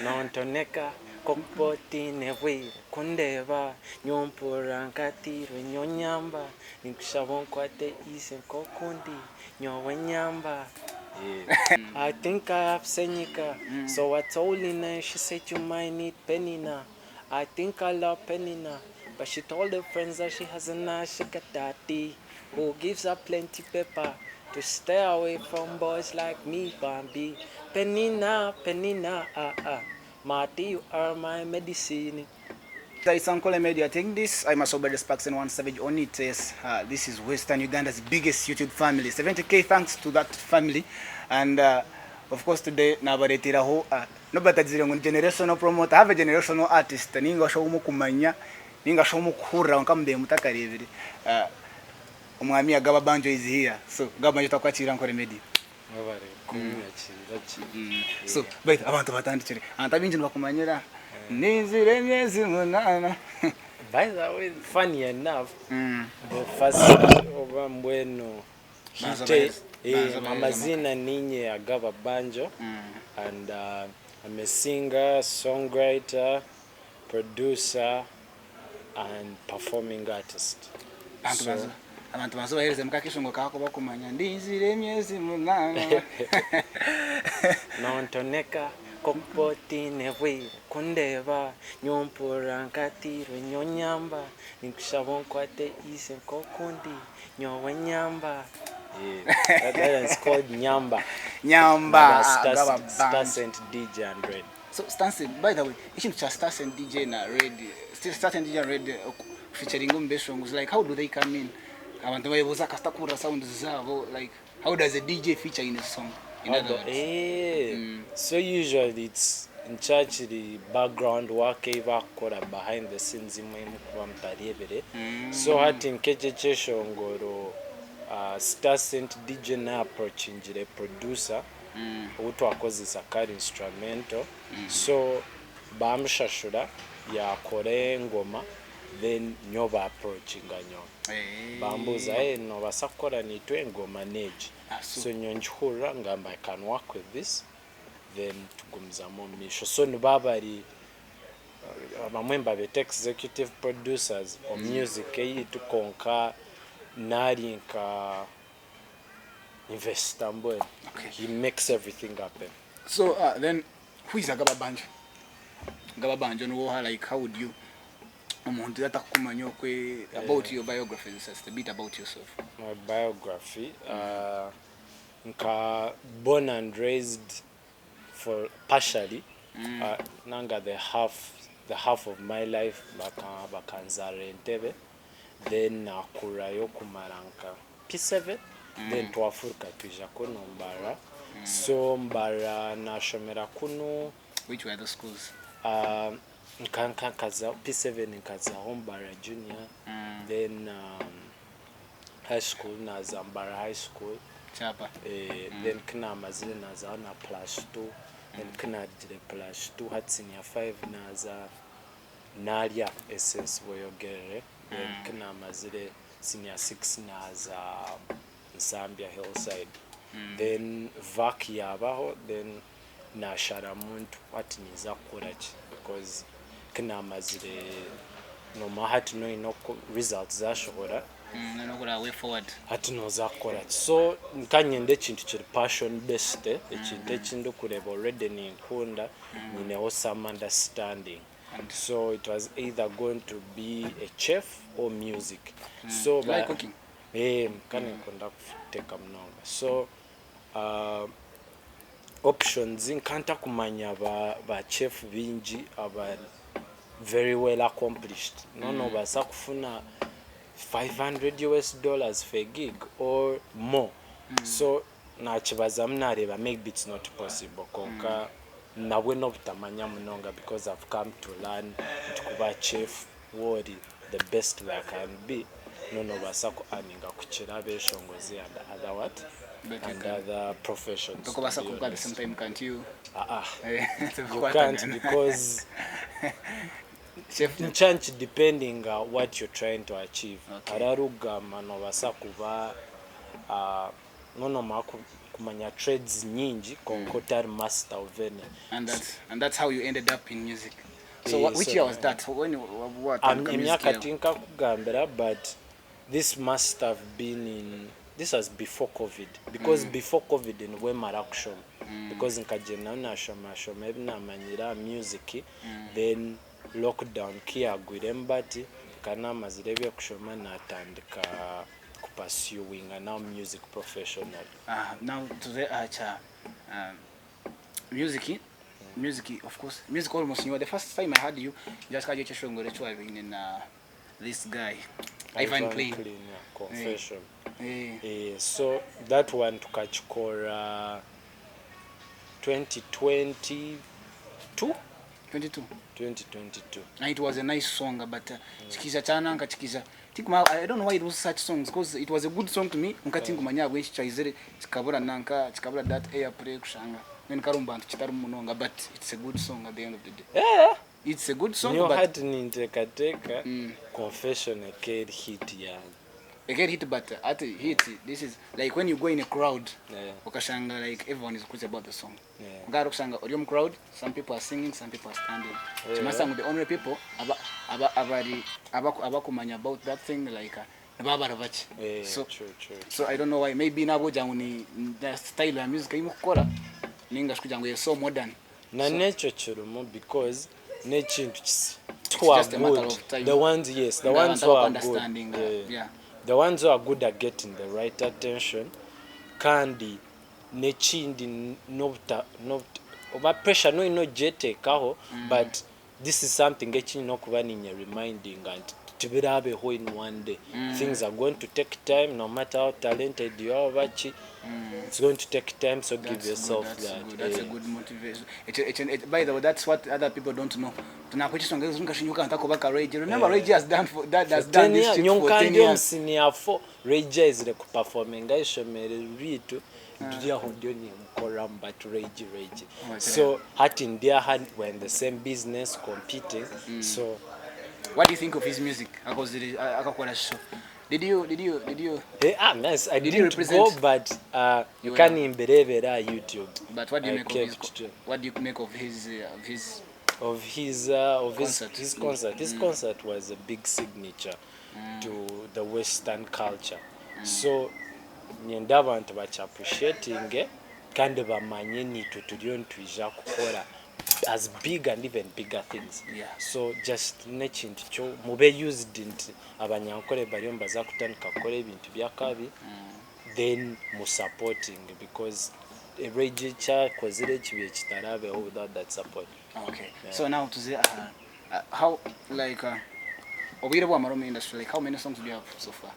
Nontoneka nk'okuba otaine bwire kundeeba, nyowe mpurira nkatairwe nyowe nyamba, ninkushaba onkwate easy nk'oku ndi nyowe nyamba. I think I have senyika, so I told Nina and she said you might need Penina, I think I love Penina, but she told her friends that she has a sugar daddy who gives her plenty pepper to stay away from boys like me, Bambi. Penina, Penina, ah ah, Marty, you are my medicine. It's Ankole Media. Take this. I'm Asobere Sparks and One Savage on it. Yes, this is Western Uganda's biggest YouTube family. 70K thanks to that family. And of course today nabareteraho nobatagizire ngu ni generational promoter. I have a generational artist ninga shi omukumanya ninga shi omukuhurira nka mube mutakarebire. Omwami Agaba Banjo is here. So Agaba Banjo twakwakira Ankole Media. Mwebare kunyakirira gye. So baitu abantu batandikire abantu abaingi nibakumanyira ninzire emyezi munaana. By the way, funny enough, the first oba mbwenu Banza hit obahereze- banza obahereze amazina ninye Agaba Banjo and I'm a singer, songwriter, producer and performing artist. Abantu So banza abantu banza obaherezemu kakeshongo kako bakumanya ndinzire emyezi munaana. Nontoneka nk'okuba otaine bwire kundeeba, nyowe mpurira nkatairwe nyowe nyamba, ninkushaba onkwate easy nk'oku ndi nyowe nyamba. Yeah, that is called Nyamba. Nyamba Naba Star, Agaba Star Banjo. Saint DJ and Red. So Stansi, by the way, ekintu kya Star Saint DJ na Red, Star Saint DJ and Red featuring omu beshongozi, like how do they come in? Abantu bayebuuza kasita kuhurira sounds zaabo, like how does a DJ feature in a song? In How other do, words. So usually it's nkyakiri background work ei bakukora behind the scenes imwe mukuba mutarebire. So hati nk'ekyo ekyeshongoro Star Saint DJ na approachingire producer ou twakozesa kari instrumental, so bamushashura yakora engoma, then nyowe ba approachinga nyowe bambuuza, "Hey, nobaasa kukora naitwe engoma n'egi?" Ah, so- So nyowe ngihurira ngamba, "I can work with this," then tugumizamu omu maisho. So niba bari abamwe mbabeta executive producers omu music eyaitu, konka nari nka investor mbwenu. He makes everything happen. So then who is Agaba Banjo? Agaba Banjo niwoha, like how would you, omuntu yatakukumanya okwe about your biography, just a bit about yourself. My biography, nka born and raised for partially nanga the half of my life bakanzaara Entebbe, then nakurayo kumara nka P7, then twafuruka twija kuno Mbarara. So Mbarara nashomera kunu. Which were the schools? Nka nkaza P7 nkazaho Mbarara Junior, then high school naza Mbarara High School. Chapa. Then kinamazire nazaho na plus 2, then kinarugire plus 2 hati senior 5 naza Naalya SS Bweyogerere, then kinamazire senior 6 naza Nsambya Hillside, then vac yabaho, then nasharamu nti hati ninza kukora ki, because kinamazire nomanya hati noine results zashohora. Nokura way forward. Hati noza kukora ki? So nkanyenda ekintu kiri passion based, ekintu eki ndikureba already ninkunda, nyineho some understanding. So it was either going to be a chef or music. So You like cooking? Eh, kandi nkunda kuteeka munonga. So options nkantakumanya ba chef bingi aba very well accomplished. No nobaasa kufuna US$500 for a gig or more. So nakibazamu nareeba maybe it's not possible, konka nabwe n'obutamanya munonga, because I've come to learn nti kuba chef wori the best there can be, no nobaasa ku earninga kukira abeshongozi and other what But you and other professions, to Tokubasa be kuba at the honest. same time, can't you? Ah ah, you can't, because Chef nchanchi depending what you're trying to achieve. Ararugamba nobaasa kuba nonomara. kumanya trades nyingi kwonka otari master of any. And that's, and that's how you ended up in music. So Eh, which so year was that? When watandika music Emyaka yawe? tinkakugambira, but this must have been in, this was before COVID, because before COVID nibwe mara kushoma, because nkagyenda nashoma shoma ebi namanyire aha music, then lockdown kiyagwiremu bati nkaba namazire eby'okushoma natandika kupursuinga now music professionally. Ah, now tuze aha kya music. Music, of course, music almost new. The first time I heard you, just kaje kyeshongoro ekyo na this guy Ivan Clean. Clean, yeah, Confession. Eh. Eh, so that one tukakikora 2022. 22. 2022. And it was a nice song, but kikiza kyananka kikiza tikuma. I don't know why it was such songs, because it was a good song to me. Nka tinkumanya bwe kyaizire kikabura nanka kikabura that airplay kushanga then karumba ntu kitari munonga, but it's a good song at the end of the day. It's a good song. Niyo But hati ninteekateeka Confession ekeri hit yange. A get hit, but at hit, this is like when you go in a crowd, ukashanga like everyone is crazy about the song. Ngaro kushanga ori omu crowd, some people are singing, some people are standing. Kimasa ngu the only people aba aba abari abakumanya about that thing, like nibaba baki. So true, true. So I don't know why. Maybe nabo jangu ni the style ya music imukukora ninga kugira ngu so modern. Na nekyo kirimu, because n'ekintu It's who are just a matter good, of time. The ones, yes, the And ones abantu who are good, understanding, yeah. The ones who are good at getting the right attention. Kandi n'ekindi n'obuta oba pressure noyina ogyeteekaho, but this is something ekinyina okuba ninye reminding nti tibiraabeho in one day. Things are going to take time, no matter how talented you are oba ki, it's going to take time, so give That's yourself good, that's that. good. That's a good motivation. By the way, that's what other people don't know. Tunakwicisonga nkashinyuka ntakuba Ray J. Remember, Ray J has done for that has For done 10 this years, shit for nyonka 10 ndi years. omu senior 4, Ray J aizire kuperforminga ishomero riitu, ndiri aho ndiyo ninkoramu, but Ray J, Ray J. So hati ndi aha, we're in the same business competing, so What do you think of his music? Akozire akakora show. Did you Eh, ah, nice. I Did you didn't represent? go, but You were- nkanimbirebera YouTube. But what do you I make of his kept what do you make of his of his concert? His concert. His concert was a big signature to the Western culture. So nyenda abantu bakyappreciating kandi bamanye nitwe turiyo nitwija kukora as big and even bigger things. So just n'ekintu kyo mube used nti abanyankole bariyo nibaza kutandika kukora ebintu by'akabi, then musupporting, because Ray J kyakozire ekibi kitarabeho without that support. Okay. So now to say how, like obwire bwamara mu industry, like how many songs do you have so far?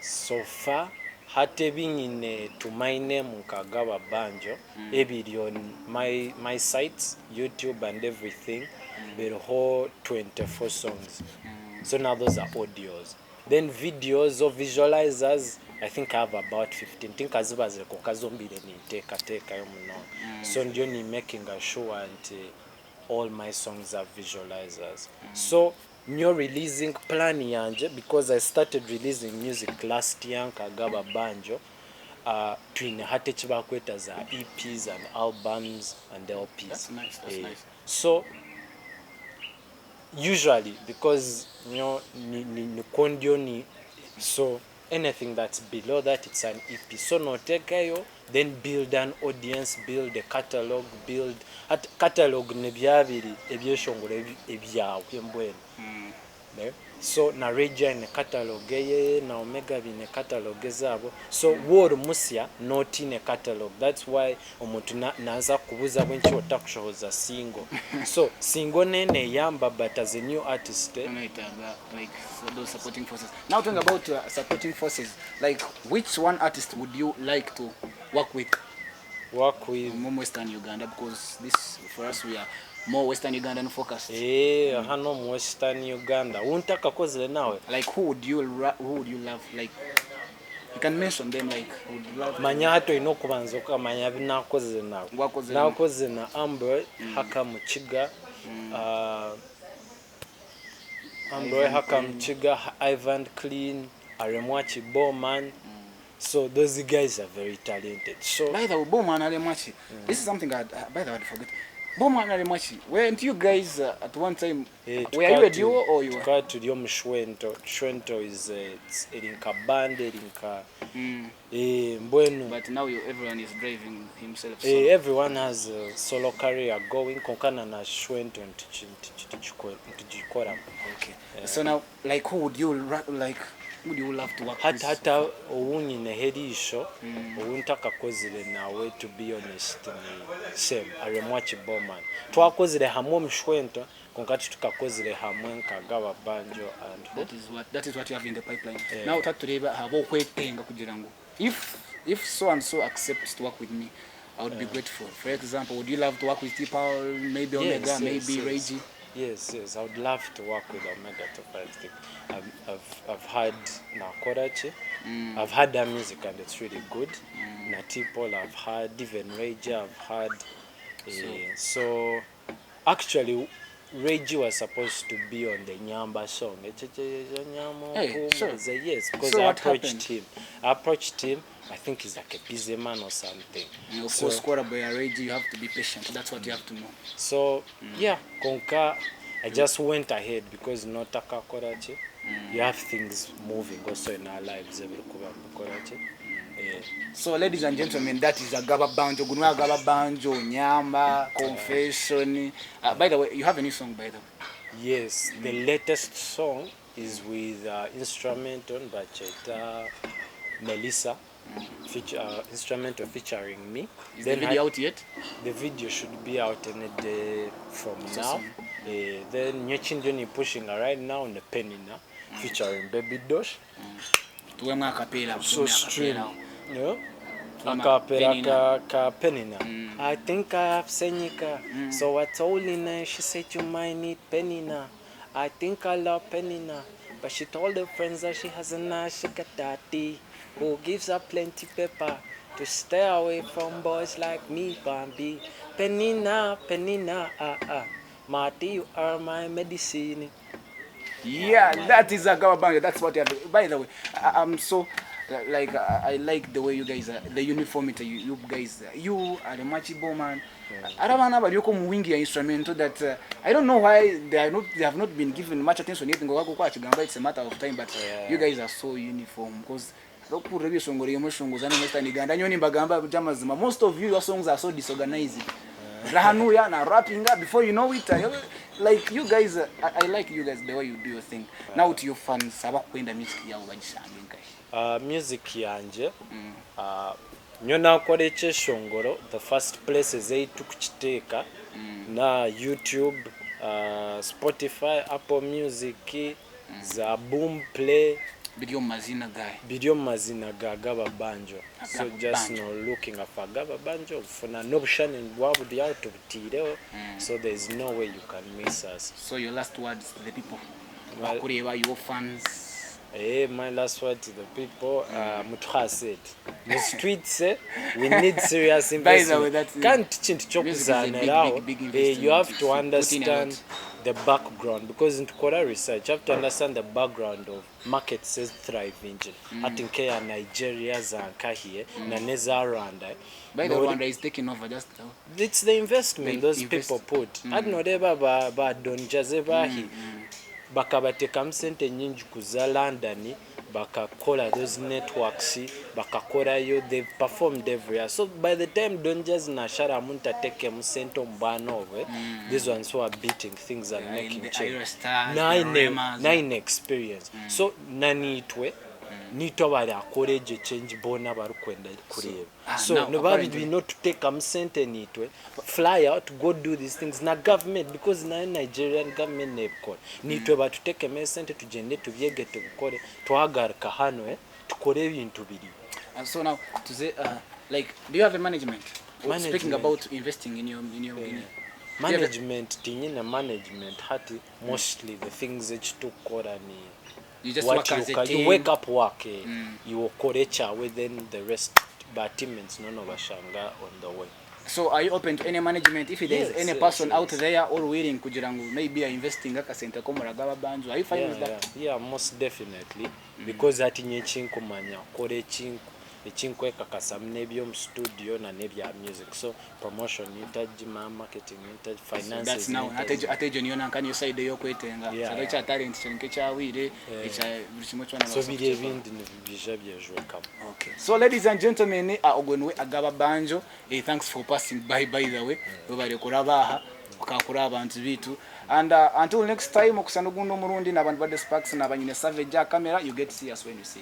So far hati ebinyine to my name nkagaba banjo ebiri on my sites, YouTube and everything, biriho 24 songs. So now those are audios, then videos or visualizers, I think I have about 15. Tinkazibazire konka zombire ninteekateekayo munonga, so ndiyo ni making sure nti all my songs are visualizers. So new releasing plan yanje, because I started releasing music last year nkagaba banjo, twine hati ekibakweta za EPs and albums and LPs. That's nice, that's nice. So usually, because nikwo ndio ni, so anything that's below that, it's an EP. So notekayo, then build an audience, build a catalog, build at catalog nebyabiri ebyeshongoro ebyawe embwenu. Ne? So na Ray J ne catalog eye, na Omega bine catalog ezaabo. So woori musya notiine catalog. That's why omuntu naza kubuza bwenki otakushohoza single. So single nene eyamba, but as a new artist, eh, Right, like so those supporting forces. Now talking about supporting forces, like which one artist would you like to work with? Work with? More Western Uganda, because this for us we are more Western Ugandan focused. Eh, hano mu Western Uganda wuntakakozire nawe. Like who would you love? Like you can mention them, like would love. Manya hati olina okubanza okamanya binakozire nawe. Wakozire. Nakoze na Amber Haka Mukiga, Amber Haka Mukiga, Ivan Clean, Aremwa Chiboman. So those guys are very talented so. By the way, Bowman Alemwachi, this is something I'd, by the way, I'd forget. Bowman Alemwachi, weren't you guys at one time, Eh, were you a duo or you were? Tukaba turi omu Shwento. Shwento is a, it's, eri nka band eri nka eh, mbwenu But now you, everyone is driving himself eh, solo. everyone has a solo career going konka na na Shwento nitugikoramu. Okay. So now, like, who would you like? Who would you love to work Hati with? hati ou nyineho eriisho ou ntakakozire nawe to be honest ni same Aremwaki Bowman. Twakozire hamwe omu Shwento konka titukakozire hamwe nka Gaba Banjo and who? That is what you have in the pipeline. Yeah. Now tatureba ahabw'okwetenga kugira ngu if so and so accepts to work with me, I would be grateful. For example, would you love to work with T-Paul, maybe Omega, Yes, maybe yes. Reggie? Yes, I would love to work with Omega 256. I've had Nakorachi, I've had their music and it's really good. Na T-Paul, I've had, even Reggie, I've had. So actually, Reggie was supposed to be on the Nyamba song. Hey, sure. Yes, because So I what approached happened? him. I approached him. I think he's like a busy man or something. And of So- course, Kora Boy Reggie, you have to be patient. That's what you have to know. So yeah, konka I just went ahead because notakakora ki, you have things moving also in our lives ebirikuba bikora ki. Eh, So ladies and gentlemen, that is Agaba Banjo. Gunwa Agaba Banjo, Nyamba, Confession. By the way, you have a new song, by the way. Yes, the latest song is with instrumental bakyeta Melissa, feature, instrumental featuring me. Is Then the video I, out yet? The video should be out any day from So now. soon. Then nyekindi ni pushing right now ne Penina featuring Baby Dosh. Tuwemu acapella. So Tuwemu stream. acapella. Yeah. Tuwemu Akapera Penina. ka Penina. I think I have Senika. So I told Nina, she said you might need Penina. I think I love Penina. But she told her friends that she has a nice sugar daddy who gives her plenty pepper to stay away from boys like me, Bambi. Penina, Penina, ah, ah. Marty, you are my medicine. Yeah, that is Agaba Banjo. That's what you have. By the way, I'm so like I like the way you guys are, the uniformity you guys, you are the Machi Bowman. Arabana barioko mu wingi ya instrumental that I don't know why they have not been given much attention yet ngo wako kwa chigamba it's a matter of time, but you guys are so uniform because okurra ebyeshongoro yemushongoza ne Western Uganda nyoni mbagamba byamazima, most of you, your songs are so disorganized. Rahanuya na rapping up before you know it, like you guys, I like you guys, the way you do your thing. Now to your fans abakwenda music yawe bagishange nkahe? Music yangye, nyo nakora ekyeshongoro, the first places ei tukukiteeka na YouTube, Spotify, Apple Music, za Boom Play. Biri omu mazina gaye? Biri omu mazina ga Gaba Banjo. So Agaba just Banjo. no looking for Gaba Banjo ofuna n'obushani bwa buri aho tubutiireho, so there is no way you can miss us. So your last words to the people bakureba, your fans? Hey, my last word to the people, mutuhasete mu streets, eh, we need serious By the way, investment. Kandi kintu music is a big, ky'okuzaaniraho. big, big Eh, you have investment. to You put in a understand lot. the background because ntukora research, you have to understand the background of markets thriving hati nkeya Nigeria zankahiye na neza Rwanda. By the way, Rwanda is taking over just now. It's the investment They those invest. people put. Hati noreeba ba Don Jazzy bahi bakabateekamu sente nyingi kuza London, bakakora those networks, bakakorayo, they've performed everywhere. So by the time Don Jazzy nasharamu ntatekemu sente omu bwana obwe, these ones who are beating things and Yeah, making the change. Ira Stars, the Nine Remas. nine experience. So naniitwe nitwe barakora egyo change boona barikwenda kureeba. So Now, niba apparently- bino tuteekamu sente nitwe fly out, go do these things na government, because nayo Nigerian government nebikora. Nitwe batutekemu esente tugyende tubyege tubikore, twagaruka hano, eh, tukore ebintu biri. So now to say, like, do you have a management? Speaking Management. about investing in your Management, tinyine management hati. Mostly the things ekitukora ni You just what work you as a you team. wake up, work, eh, you okore ekyawe, then the rest ba teammates nono bashanga on the way. So are you open to any management if there is Yes, any yes, person out yes. there all willing kugira ngu maybe are investing akasente ko muragaba banjo, are you fine with that? Yeah, most definitely, because ati nye ekinkumanya kora ekinku. Ekinkwekakasamu n'eby'omu studio na n'ebya music so promotion nintagima, marketing nintagi, So that's finances now hati egyo nintagima. hati egyo niyo nanka niyo side ey'okwetenga. Yeah, Hariho ekya yeah. talent kiri nk'ekyahweire, ekya buri kimwe kyona So noobaasa biri kukikora. ebindi nibiija byejwekamu. Okay. So ladies and gentlemen, ogwo niwe Agaba Banjo. Eh, thanks for passing by by the way. Webare kuraba aha okakura abantu bitu. And until next time okusana ogundi omurundi n'abantu ba The Sparks n'abanyine Savage aha camera, you get see us when you see.